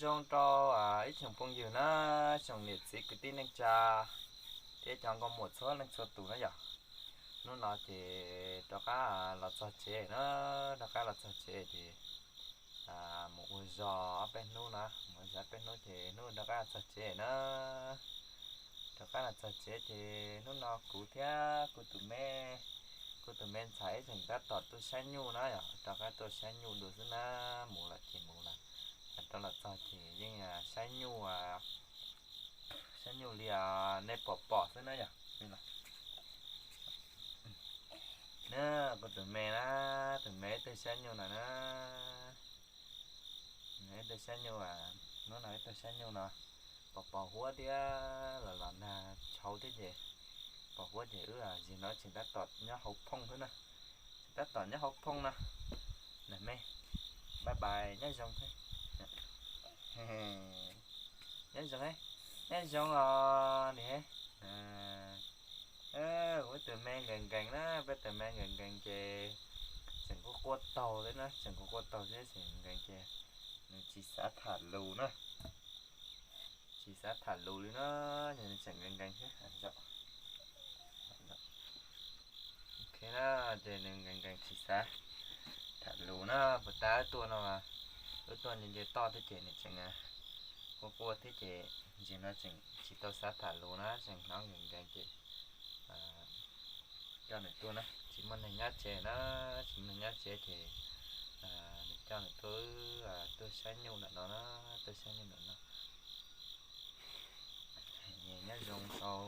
Zoo rau ib tsoom phooj ywg na, tsoom niam txiv kwv tij neej tsa thiab cov nkauj muam txhua leej txhua tus na yom. Hnub no ces rov qab los txog tsev na, rov qab los txog tsev ces mus ua zog ob peb hnub na, mus ua zog ob peb hnub ces hnub rov qab los txog tsev na. Rov qab los txog tsev ces hnub no kuv thiab kuv tus me, kuv tus me ntxhais ib tseem tab tom tuaj saib nyuj na yom, rov qab tuaj saib nyuj dua xwb na, mus lawm ces mus lawm, rov los txog ces yeej saib nyuj, saib nyuj li nej pom pom xwb na yom. Na, kuv tus me na, tus me ib tug saib nyuj no na, ib tug saib nyuj, hnub no ib tug saib nyuj no, pos pos huab thiab los los nag tshauv thiab ces pos huab ces wb zig no tseem tab tom nyob hauv phooj xwb na, tseem tab tom nyob hauv phooj no. Na me, bye bye, nyob zoo, nyob zoo, nyob zoo os niam. Kuv tus me nkees nkees na, peb tus me nkees nkees ces tseem quaj quaj taug thiab na, tseem quaj quaj taug thiab, tseem nkees ces nws tsis xav tham lus na, tsis xav tham lus li na, nws tseem nkees nkees thiab. Ok na, ces nws nkees nkees tsis xav tham lus na, puas tas wb tuaj no, wb tuaj nce nce toj thiab ces nws tseem quaj quaj thiab ces ntsis no tseem tsis tau xav tham lus na, tseem hnov nkees nkees ces coj nws tuaj na, tsis muaj neeg nyob tsev na, tsis muaj neeg nyob tsev ces nws coj nws tuaj, tuaj saib nyuj ntawm no na, tuaj saib nyuj ntawm no. Nyob zoo rau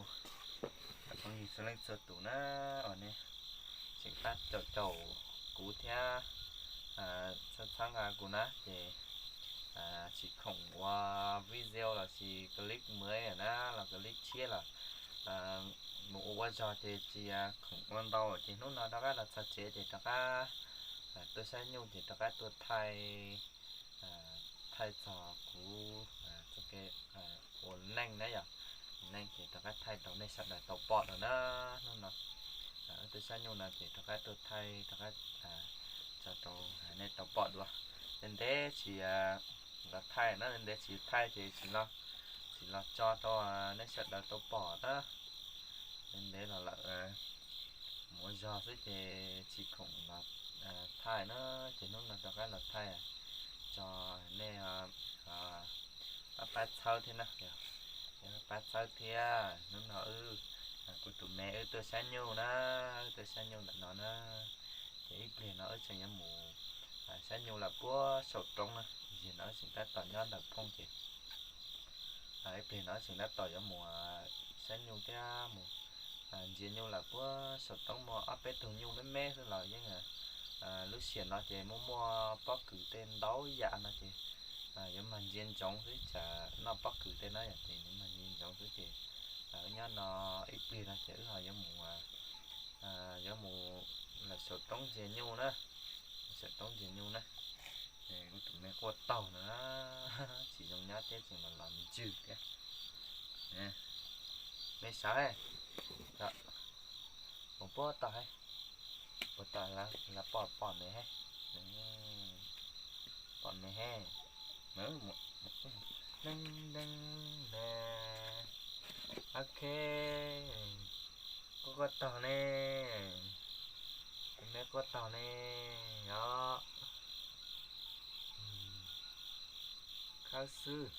phooj ywg txhua leej txhua tus na, uas nej tseem pab caum caum kuv thiab txhawb txhawb nqa kuv na ces tsis khoom ua video los sis clip mới na los clip tshiab los mus ua ua zog ces tsis khoom ua ntau ces hnub no rov qab los txog tsev ces rov qab tuaj saib nyuj ces rov qab tuaj thaij, thaij txog kuv ua neej na yom, neej ces rov qab thaij rau nej sawv daws tau pom lawm na. Hnub no wb tuaj saib nyuj no ces rov qab tuaj thaij rov qab tso rau nej tau pom dua. Ntev ntev tsis los thaij na, ntev ntev tsis thaij ces tsis los, tsis los tso rau nej sawv daws tau pom na. Ntev ntev los lawm mus ua zog xwb ces tsis khoom los thaij na, ces hnub no rov qab los thaij tso nej pab pab txhawb thiab na, pab pab txhawb thiab. Hnub no wb, kuv tus me wb tuaj saib nyuj na, wb tuaj saib nyuj ntawm no na, ces ib pliag no wb tseem yuav mus saib nyuj lawm puag saum roob na, ib pliag no wb tseem tab tom nyob ntawm phooj ces ib pliag no wb tseem tab tom yuav mus saib nyuj thiab mus ntsia nyuj lawm puag saum roob, muaj ob peb tug nyuj me me xwb los yeej lub sij hawm no ces muaj muaj pob kws tej ntau yam no ces yuav mag ntsia ntsoov xwb, tsam noj pob kws tej no yom, ces yuav mag ntsia ntsoov xwb ces wb nyob no ib pliag no ces wb ho yuav mus, yuav mus lawm saum roob ntsia nyuj na, saum roob ntsia nyuj na. Kuv tus me quaj taug no, tsis zoo nyob thiab tseem los los ntswg thiab. Me sawv, mus puag tom, puag tom lawv pom, pom me he, pom me he, deeb deeb ne. Ok, quaj quaj taug ne, tus me quaj taug ne, os. Khawb xwb.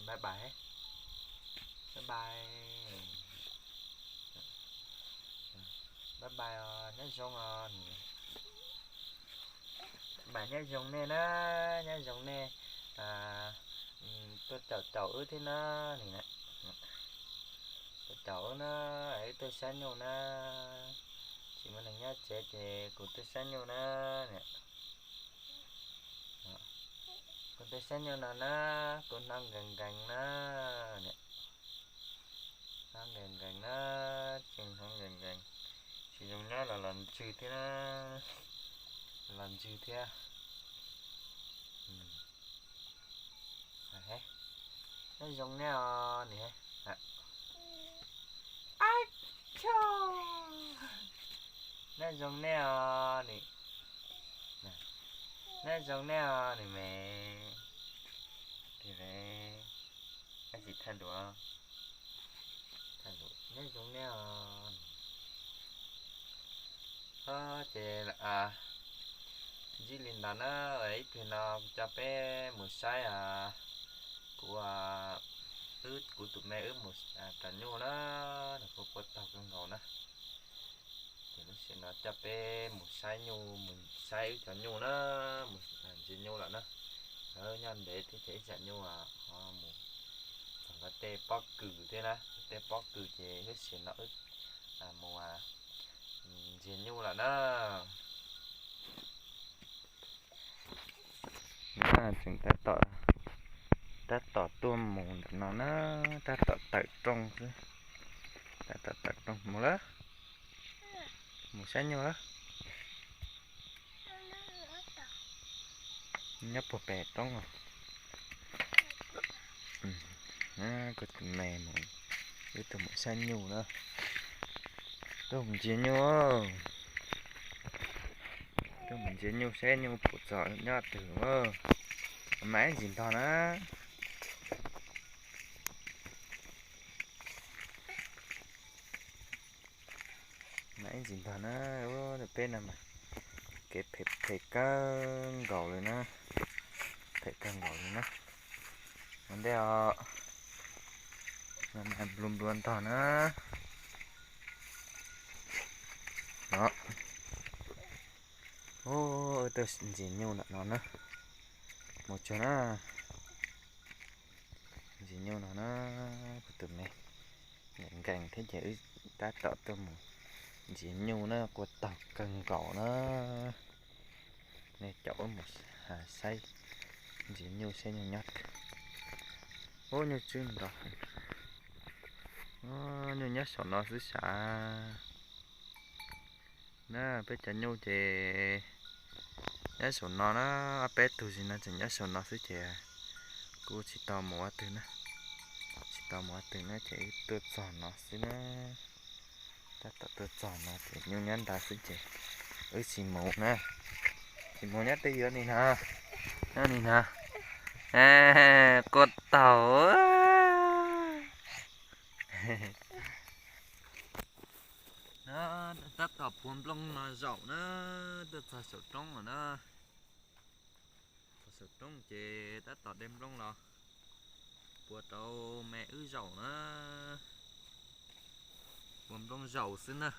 Bye bye. Bye bye. Bye bye os, nyob zoo os. Bye bye, nyob zoo nej na, nyob zoo nej tuaj caum caum wb thiab na. Tuaj caum wb na, wb tuaj saib nyuj na. Tsis muaj neeg nyob tsev ces kuv tuaj saib nyuj na. Kuv tuaj saib nyuj no na, kuv hnov nkees nkees na. Hnov nkees nkees na, tseem hnov nkees nkees. Tsis zoo nyob los los ntswg thiab na, los ntswg thiab. Nyob zoo nej os niam. Nyob zoo nej os niam. Nyob zoo nej os niam me. Ces tsis thaij lus, thaij lus nyob zoo nej os. Ces ntsib li ntawd na, ib pliag no kuv coj peb mus saib kuv, wb, kuv tus me wb mus cov nyuj na, nws kuj quaj taug kawg nkaus na. Ces lub sij hawm no coj peb mus saib nyuj, mus saib wb cov nyuj na, mus ntsia nyuj lawm na. Nyob ntev thiab ces ib tsam nyuj ho mus txog lawv tej pob kws thiab na, tej pob kws ces lub sij hawm no wb mus ntsia nyuj lawm na. Tseem tab tom, tab tom tuaj mus ntawm no na, tab tom tawm rooj xwb, tab tom tawm rooj mus lawm, mus saib nyuj lawm. Nyob puag pem roob os. Kuv tus me mus, wb tuaj mus saib nyuj na. Tuaj mus ntsia nyuj, tuaj mus ntsia nyuj saib nyuj puas txog nyob twg. Mas ib ntsis ntog na. Mas ib ntsis ntog na, ua peb no mas kev phem phem kawg nkaus li na, phem kawg nkaus li na. Ua ntej os, nplua nplua ntog na. No, tuaj ntsia nyuj ntawm no na, mus tsuag na. Ntsia nyuj no na, kuv tus me nkees nkees thiab ces wb tab tom tuaj mus ntsia nyuj na, quaj taug kawg nkaus na. Nej caum wb mus saib, ntsia nyuj saib nyuj nyob twg. Ub, nyuj tswb nrov, nyuj nyob saum no xwb sav. Na, peb cov nyuj ces nyob saum no na, ob peb tug sim no tseem nyob saum no xwb ces kuj tsis tau mus ua twg na, tsis tau mus ua twg na ces wb tuaj txog no xwb na. Tab tom tuaj txog no ces nyuj nyob ntawd xwb ces wb tsis mus na, tsis mus nyob twj ywm li no, nyob li no. Quaj taug. Tab tom puag nplooj no zaum na, tuaj txog saum roob lawm na. Txog saum roob ces tab tom de nplooj los puag rau me wb zaum na, puag nplooj zaum xwb na.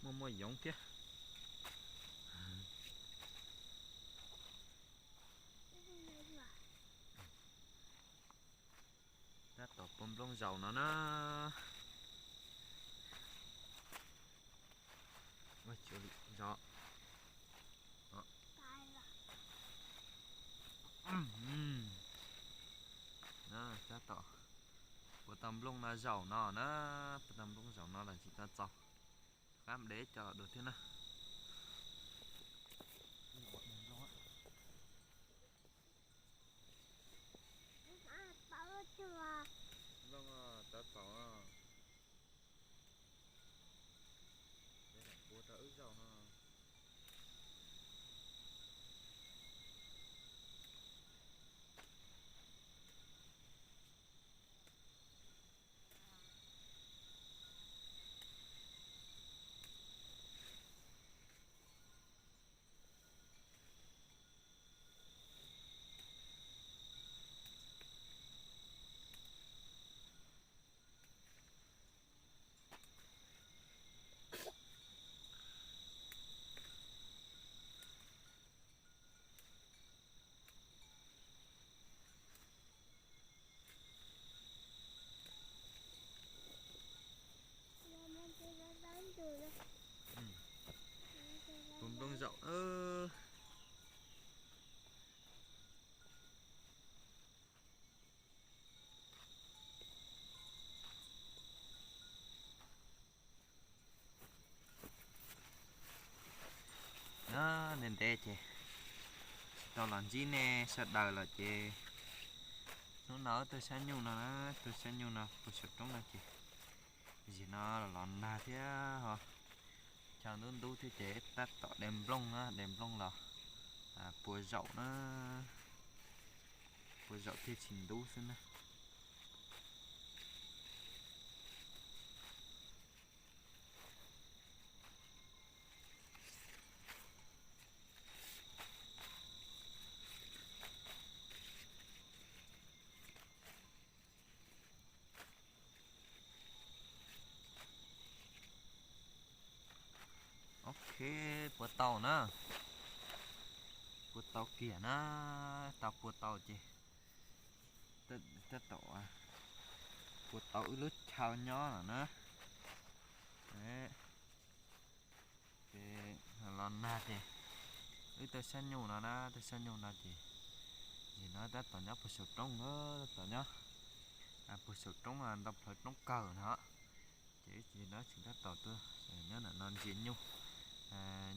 Muaj muaj yoov thiab. Tab tom puag nplooj zaum no na. Tab tom puag tau nplooj no zaum no na, puag tau nplooj zaum no los tsis tau txaus. Qab ntev coj los dua thiab na. Nplooj tawv paum, puag rau wb zaum no. Puag nplooj zaum. Ntev ntev ces tsis tau los ntsib nej sawv daws lawm ces Hnub no wb tuaj sab nyuj no na, tuaj sab nyuj no puag saum roob no ces, zim no los nag thiab ho chaw ntub ntub thiab ces tab tom de nplooj na, de nplooj los puag zaum na, puag zaum thiaj tsis ntub xwb na. Ok, puag tau na, puag tau kiag na, tau puag tau ces tab tom puag tau wb lub chaw nyob lawm na. Ces los nag ces wb tuaj sab nyuj no na, tuaj sab nyuj no ces, zim no tab tom nyob puag saum roob, tab tom nyob puag saum roob ntau plawv roob kawg no. Ces wb no tseem tab tom tuaj nyob ntawm no ntsia nyuj,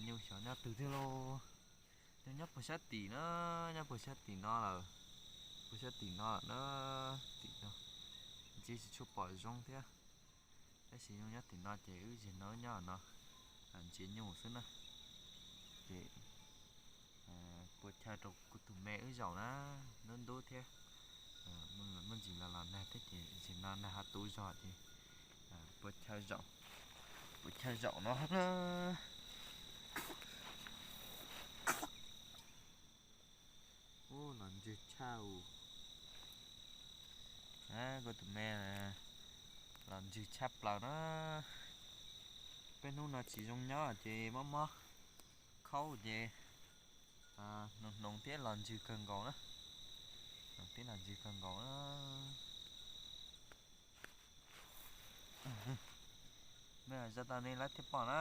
nyuj xyov nyob twg thiab lauj. Nyuj nyob puag sab tim na, nyob puag sab tim no lawm, puag sab tim no lawm na, tim no ntshe tsis tshua pom zoo thiab. Tab sis nyuj nyob tim no ces wb zim no wb nyob no ntsia nyuj xwb na. Ces puas chaw rau kuv tus me wb zaum na, ntub ntub thiab, muaj ntsis los los nag thiab ces zim no nag ho tu zog ces puas chaw zaum, puas chaw zaum no na. Ub, los ntswg tshaj u. Kuv tus me los ntswg tshaj plaws na. Peb hnub no tsis zoo nyob ces mob mob khaub ces hnoos hnoos thiab los ntswg kawg nkaus na. Hnoos thiab los ntswg kawg nkaus na. Zaj tau ne lawv thiaj pom na.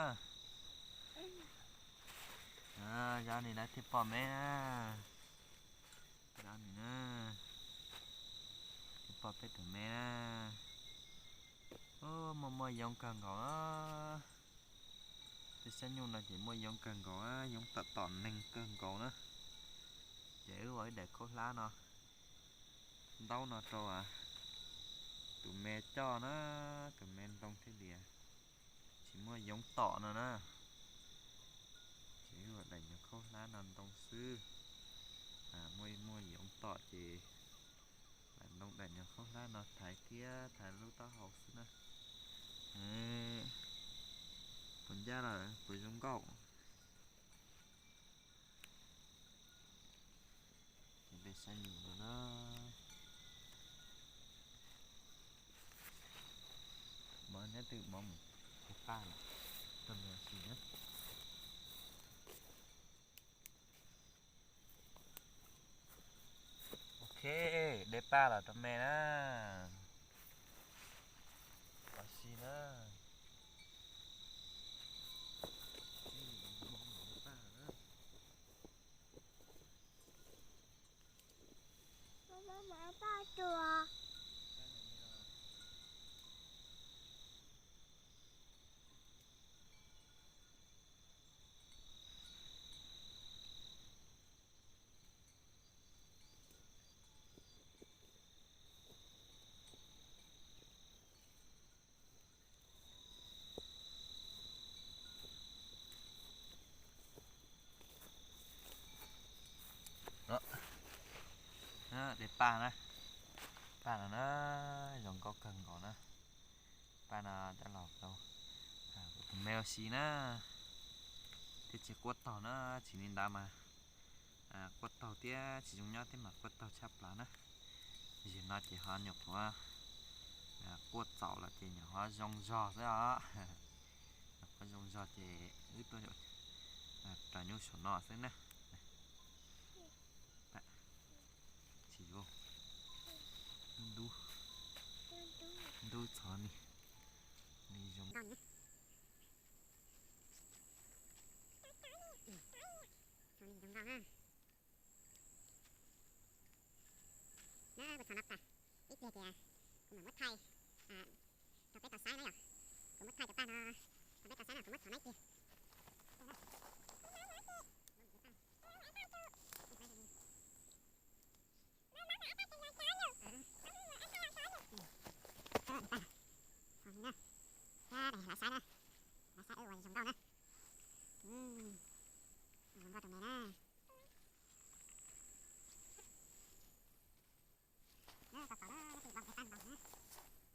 Zaj ne lawv thiaj pom me na. Zaj ne na, thiaj pom peb tus me na. Muaj muaj yoov kawg nkaus na. Tej xyab nyuj no ces muaj yoov kawg nkaus, yoov tom tom neeg kawg nkaus na. Ces wb ua ib daim khaub hlab no ntaub no rau tus me coj na, tus me ntoo thiaj li tsis muaj yoov tom no na. Ces wb ua daim nyuag khaub hlab no ntoo xwb, muaj muaj yoov tom ces lam ntoo daim nyuag khaub hlab no thaiv thiab thaiv lub taub hau xwb na. Puas ncaj lawm, puas zoo nkauj? Ces peb saib nyuj no na. Mov nyob twg mov mus, paj lawm, rau me ua si na. Ok, de paj los rau me na. Ua si na. De paj na, paj no na, zoo nkauj kawg nkaus na. Paj no coj los rau kuv tus me ua si na, thiab tsis quaj taug na, tsis li ntawd mas quaj taug thiab tsis zoo nyob thiab mas quaj taug tshaj plaws na. Yog no ces ho nyuam qhuav quaj txaus los ces nyuam qhuav zoo zog xwb os. Nyuam qhuav zoo zog ces wb tuaj raws nyuj saum no xwb na. Tsis zoo, ntub, ntub txhov ni, ni zoo. Na, kuv txhom no tas ib pliag ces kuv mam muab thaij rau peb tau saib na yom. Kuv muab thaij cov paj no rau peb tau saib na, kuv muab txhom no ib pliag. Lawv saib na, lawv saib wb ua zoo nkauj na. Zoo nkauj rau me na. Tab tom na, tab tom na. Tag ntaub, tag ntaub na. Zoo nkauj na.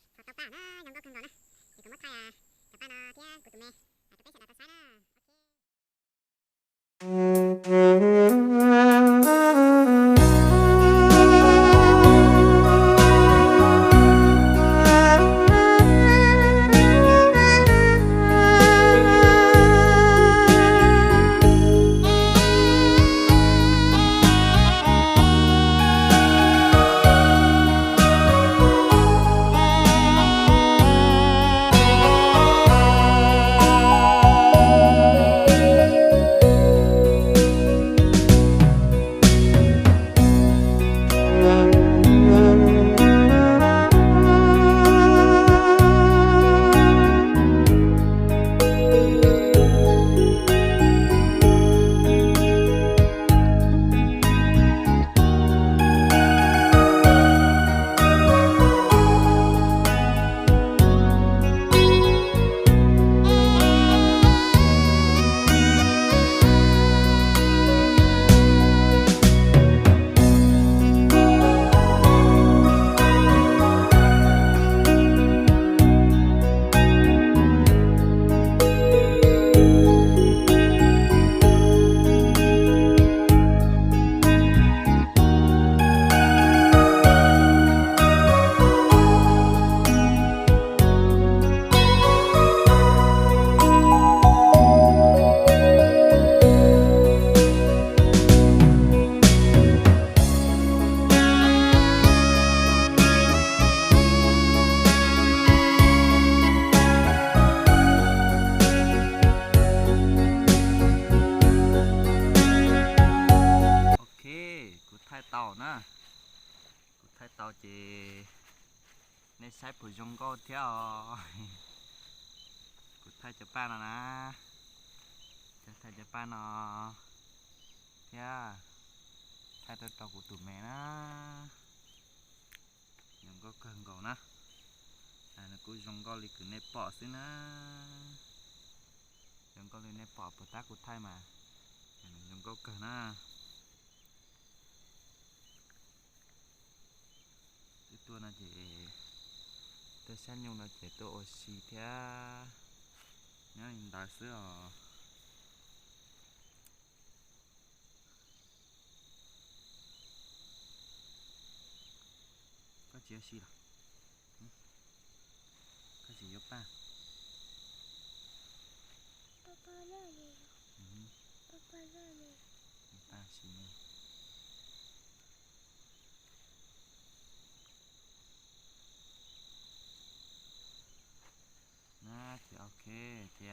Thaum tau paj na, zoo nkauj kawg nkaus na. Ces kuv muab thaij cov paj no thiab kuv tus me rau peb sawv daws tau saib na. Ok, kuv thaij tau na. Kuv thaij tau ces nej saib puas zoo nkauj thiab os. Kuv thaij cov paj no na, kuv thaij cov paj no thiab thaij rau rau kuv tus me na. Zoo nkauj kawg nkaus na. Nws kuj zoo nkauj li kws nej pom xwb na. Zoo nkauj li nej pom puas tab kuv thaij mas, zoo nkauj kawg na. Twb tuaj no ces tuaj saib nyuj no ces tuaj ua si thiab nyob li ntawd xwb os. Koj tsis ua si los? Koj tsis yuav paj? Paj si. Na ces ok, ces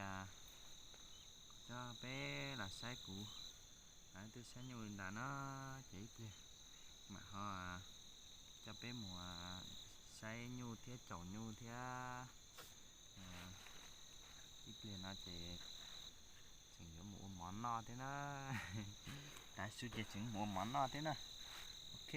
kuv coj peb los saib kuv, twb saib nyuj li ntawd na, ces ib pliag mam ho coj peb mus saib nyuj thiab caum nyuj thiab. Ib pliag no ces tseem yuav mus ua mov noj thiab na. Tav su ces tseem mus ua mov noj thiab na. Ok.